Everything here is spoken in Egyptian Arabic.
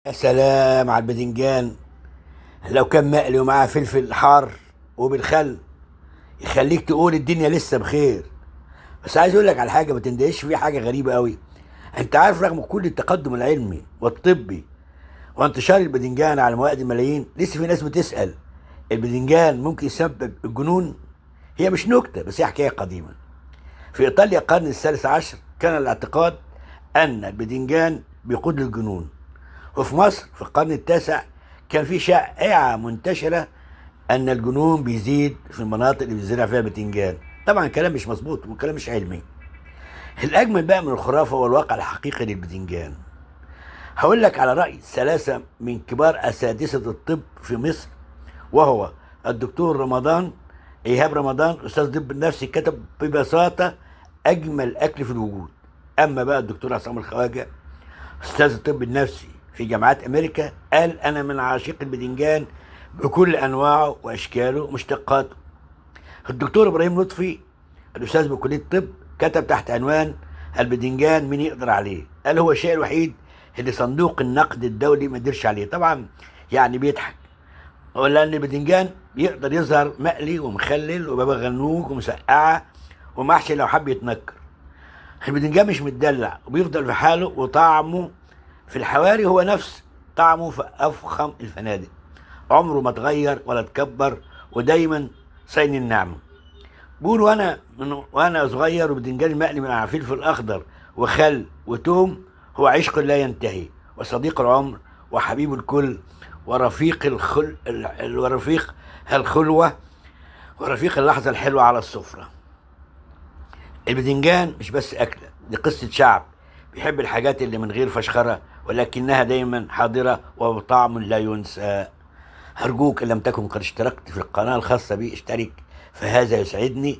يا سلام على الباذنجان لو كان مقلي ومعاه فلفل حار وبالخل يخليك تقول الدنيا لسه بخير. بس عايز اقول لك على حاجة ما تندهش، فيه حاجة غريبة قوي. انت عارف رغم كل التقدم العلمي والطبي وانتشار الباذنجان على موائد الملايين، لسه في ناس بتسأل الباذنجان ممكن يسبب الجنون؟ هي مش نكتة، بس هي حكاية قديمة. في ايطاليا القرن الثالث عشر كان الاعتقاد ان الباذنجان بيقود للجنون، وفي مصر في القرن التاسع كان في شائعة منتشرة ان الجنون بيزيد في المناطق اللي بيزرع فيها الباذنجان. طبعا كلام مش مظبوط وكلام مش علمي. الاجمل بقى من الخرافة هو الواقع الحقيقي للباذنجان. هقول لك على رأي ثلاثة من كبار أساتذة الطب في مصر، وهو الدكتور رمضان إيهاب رمضان أستاذ طب النفسي، كتب ببساطة أجمل أكل في الوجود. أما بقى الدكتور عصام الخواجة أستاذ الطب النفسي في جامعات أمريكا قال أنا من عاشق الباذنجان بكل أنواعه وأشكاله ومشتقاته. الدكتور إبراهيم لطفي الأستاذ بكلية الطب كتب تحت عنوان الباذنجان مين يقدر عليه، قال هو الشيء الوحيد اللي صندوق النقد الدولي ما قدرش عليه. طبعا يعني بيضحك، لان الباذنجان بيقدر يظهر مقلي ومخلل وبابا غنوج ومسقعه ومحشي لو حب يتنكر. الباذنجان مش متدلع وبيفضل في حاله، وطعمه في الحواري هو نفس طعمه في افخم الفنادق، عمره ما اتغير ولا اتكبر، ودايما صين النعمة. بقول وانا صغير وباذنجان مقلي مع فلفل اخضر وخل وتوم هو عشق لا ينتهي، وصديق العمر وحبيب الكل ورفيق ورفيق الخلوة ورفيق اللحظة الحلوة على السفرة. الباذنجان مش بس أكلة، دي قصة شعب بيحب الحاجات اللي من غير فشخرة ولكنها دايما حاضرة وبطعم لا ينسى. أرجوك إن لم تكن قد اشتركت في القناة الخاصة بي اشترك، فهذا يسعدني.